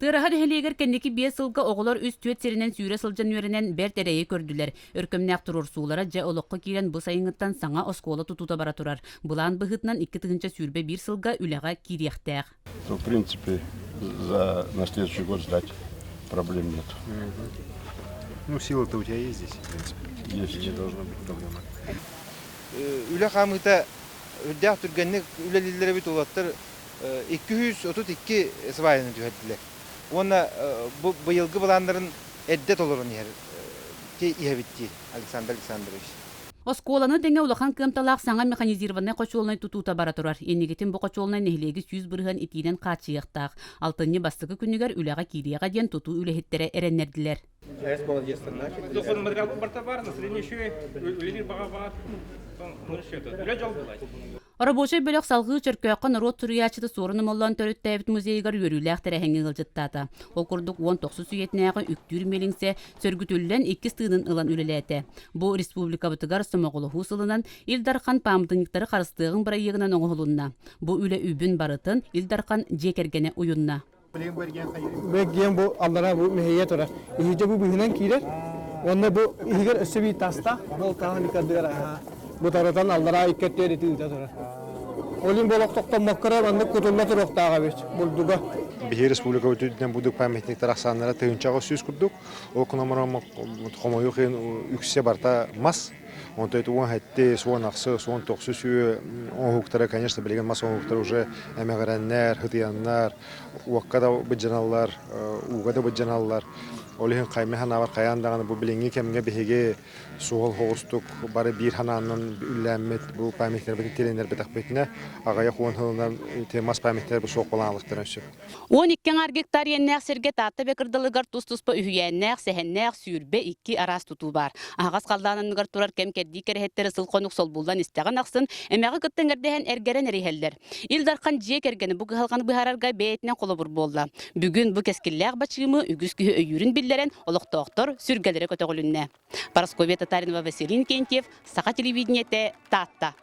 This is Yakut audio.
Тыараһа нэһилиэгэр кэнники биэс сылга оҕолор үс-түөрт сиринэн сүүрэ сылдьан үөрэнэн бэрт эрэйи көрдүлэр. Өркөмнөөх туруорсуулара дьэ олоххо киирэн бу сайыҥҥыттан саҥа оскуола тутуута бара турар. Былаан быһыытынан 2021 сылга үлэҕэ киириэхтээх. То, в принципе, за на следующий год сдать проблем нет. Ну, сила-то у тебя есть здесь, в принципе. Есть. Не должно быть проблемы. Үлэ хаамыыта үрдээх түргэнник үлэлииллэр эбит уолаттар 232 сваяны түһэрдилэр. Уонна бу быйылгы былааннарын эрдэ толорон иһэр иһэбит дии Александр Александрович. Оскуоланы тэҥэ улахан кыамталаах саҥа механизированнай хочуолунай тутуута бара турар. Инникитин бу хочуолунай нэһилиэги 100% итиинэн хааччыйыахтаах. Алтынньы бастакы күнүгэр үлэҕэ киириэҕэ диэн тутуу үлэһиттэрэ эрэннэрдилэр. Рабочай бөлөх салгыы Чөркөөххө норуот суруйааччыта Суорун Омоллоон төрүттээбит музейыгар үөрүүлээх тэрээһиҥҥэ ыалдьыттаата. Ол курдук уон тохсус үйэтинээҕи үктүүр миэлиҥсэ сөргүтүллэн иккис тыынын ылан үлэлээтэ. Бу республикабытыгар сомоҕолоһуу сылынан Ил Дархан пааматынньыктары харыстыаҕыҥ бырайыагынан оҥоһулунна. Бу үлэ үбүн барытын Ил Дархан дьиэ кэргэнэ уйунна. Бэгиэн бу аллара бу мэһийэ турар. Иһирдьэ бу быһынан киирэр. Уонна бу иһигэр өссө биир таастаах. Ол тааһын иккардыгар бу таратан аллараа икки өттүгэр ити ыыта турар. Ол иһин болох тохтоммокко эрэ маннык кутулла туруохтаах эбит бурдуга. Биһиги республика үрдүнэн бурдук памятниктар ахсааннара тыһыынчаҕа сүүс курдук. Ол гынан хомойуох иһин үксэ барыта мас. Онтон ити уон сэттис, уон ахсыс, уон тохсус үйэ оҥоһуктара, конечно, билигин мас оҥоһуктара уже эмэҕирэннэр, хытыйаннар, уокка да быдьаналлар, ууга да быдьаналлар. Ол иһин хаймы санаабар хайаан даҕаны бу билиҥҥи кэмҥэ биһиги суһал соҕустук бары биир санаанан үллээммит бу памятниктарбытын тилиннэрбэтэхпитинэ аҕыйах уон сылынан ити мас памятниктара суох буолан сөп. 12 аҥаар гектар иэннээх сиргэ Таатта Бэкырдалыгар тус-туспа үһүйээннээх, сэһэннээх 22 араас тутуу баар. Аһаҕас халлаан анныгар турар кэм-кэрдии кэрэһиттэрэ сыл-хонук солбуллан истэҕин ахсын эмэҕи кытта эҥэрдэһэн эргэрэн эриһэллэр. Ил Дархан дьиэ кэргэни бу кыһалҕаны быһаарарга бэйэтинэн холобур буолла. Бүгүн бу кэскиллээх бачыымы үгүс киһи өйүүрүн биллэрэн, олохтоохтор сүргэлэрэ көтөҕүлүннэ. Парасковья Татаринова, Василий Инкентьев, Саха телевидениетэ, Таатта.